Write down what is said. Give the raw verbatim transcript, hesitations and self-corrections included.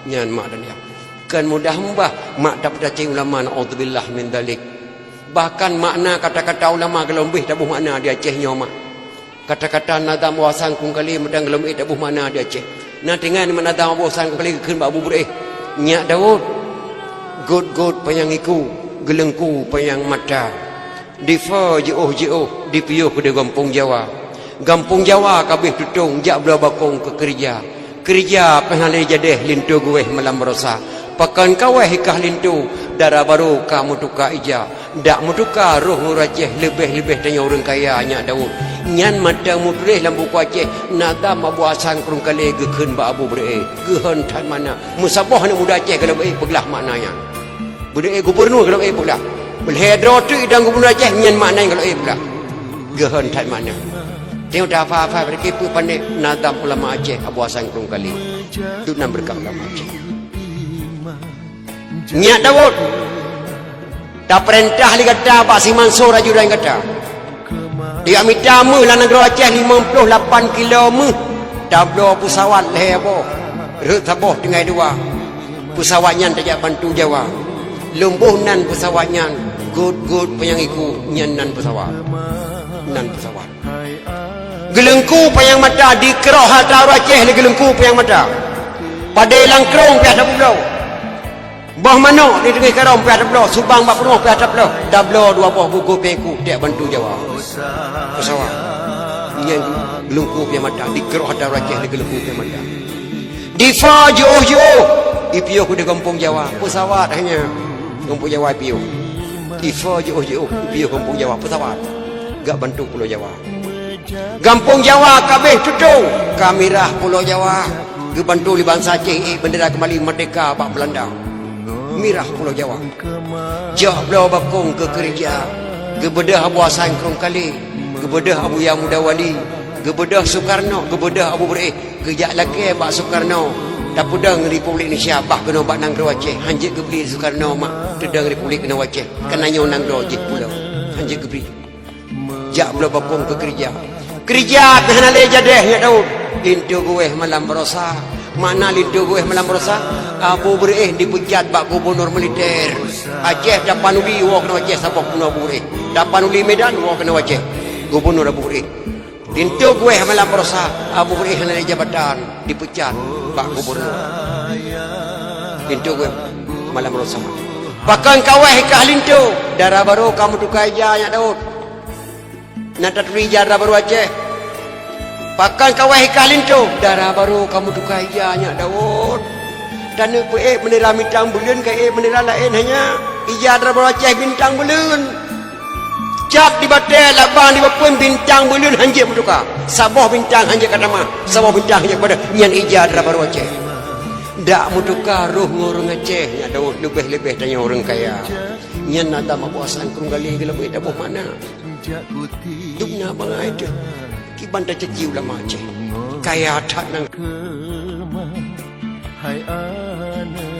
Nyan mak dan yah. Kan mudah mbah mak tapeutacé ulama, naudzubillah min dzalik. Bahkan makna kata-kata ulama golom beh taboh makna di Aceh nyoe mak. Kata-kata nazam Abu Hasan Krueng Kalé meudan golom ék taboh makna di Aceh. Na teuingat nibak nazam Abu Hasan Krueng Kalé geukheun bak Abu Beureueh, "Nyak Daud, gôt-gôt panyang iku, geuleungku panyang mata. Difa jiôh-jiôh, dipiôh keudeh gampông Jawa. Gampông Jawa ka abéh tutong, jak bloe bakong keu keureuja. Keureuja pih hana lé jadeh, linto geuwéh malam barosa. Pakon kawéh i kah linto, dara barô ka meutuka ija. Dak meutuka roh ureuëng Aceh, leubeh-leubeh tanyoe ureuëng kaya, Nyak Daud." Nyan mantong meutuléh lam buku Aceh, nazam Abu Hasan Krueng Kalé geukheun bak Abu Beureueh. Geuhon that makna. Meusaboh aneuk muda Aceh golom ék peuglah makna nyan. Beudeuh gubunur golom ék peuglah. Meulhèe droe teuk idang gubunur Aceh, nyan makna nyang golom ék peuglah. Geuhon that makna. Teuh tafa-fa beureukée peue panéh nazam ulama Aceh Abu Hasan Krueng Kalé. Dum nan beureukat ulama Aceh. Nyak Daud, tapeurintah lé gata bak si Mansur ajudan gata. Dijak mita méuh lam nanggroe Aceh limong ploh lapan kilo méuh. Tabloe peusawat lhèe boh, rhot saboh tinggai dua. Peusawat nyan tajak bantu Jawa. Lôn boh nan peusawat nyan, gôt-gôt panyang iku, nyan nan peusawat. Nan peusawat. Geuleungku panyang mata, dikeurok hareuta ureuëng Aceh lé geuleungku panyang mata. Padé lam krông pih atra bloe. Boh manok di teungoh karông pih atra bloe, subang bak peurumoh pih atra bloe. Tabloe dua boh gôt-gôt panyang iku, tajak bantu Jawa. Peusawat. Nyan geuleungku panyang mata, dikeurok hareuta ureuëng Aceh lé geuleungku panyang mata. Difa jiôh-jiôh, ipiôh keudeh gampông Jawa. Peusawat hanya gampông Jawa ipiôh. Difa jiôh-jiôh, ipiôh gampông Jawa. Peusawat. Jak bantu Pulo Jawa. Gampông Jawa ka abéh tutong, ka mirah Pulo Jawa. Geubantu lé bansa Aceh ék beundera keumbali meurdéhka bak Beulanda. Mirah Pulo Jawa. Jak bloe bakong keu keureuja. Geubeudôh Abu Hasan Krueng Kalé. Geubeudôh Abuya Muda Wali. Geubeudôh Sukarno. Geubeudôh Abu Beureueh. Geujak lakée bak Sukarno, tapeudong Republik Indonesia, bah keunoe bak nanggroe Aceh, hanjeuet geubri Sukarno mak teudong Republik keunoe Aceh, keunan nyoe nanggroe jih pulo, hanjeuet geubri. Jak bloe bakong keu keureuja. Keureuja pih hana lé jadeh, Nyak Daud. Linto geuwéh malam barosa. Makna linto geuwéh malam barosa, Abu Beureueh dipeucat bak gubunur militer. Aceh Tapanuli woe keunoe Aceh saboh peunoh Abu Beureueh. Tapanuli Medan woe keunoe Aceh. Gubunur Abu Beureueh. Linto geuwéh malam barosa, Abu Beureueh hana lé jabatan, dipeucat bak gubunur. Linto geuwéh malam barosa. Pakon kawéh i kah linto, dara barô ka meutuka ija, Nyak Daud. Na taturi ija dara barô Aceh. Pakon kawéh i kah linto, dara barô ka meutuka ija, Nyak Daud. Taneuk peuék meundera bintang buleuen, ka ék meundera laén hanya. Ija dara barô Aceh bintang buleuen. Cap di batée, labang di bapeuen, bintang buleuen hanjeuet meutuka. Saboh bintang hanjeuet ka tamah, saboh bintang hanjeuet ka padam. Nyan ija dara barô Aceh. Dak meutuka roh ngon ureuëng Aceh, Nyak Daud, leubeh-leubeh tanyoe ureuëng kaya. Nyan na dam Abu Hasan Krueng Galeh geulabeh taboh makna. Dum na bangai teuh. Kiban tacaci ulama Aceh. Kaya that nan. Hai aneuk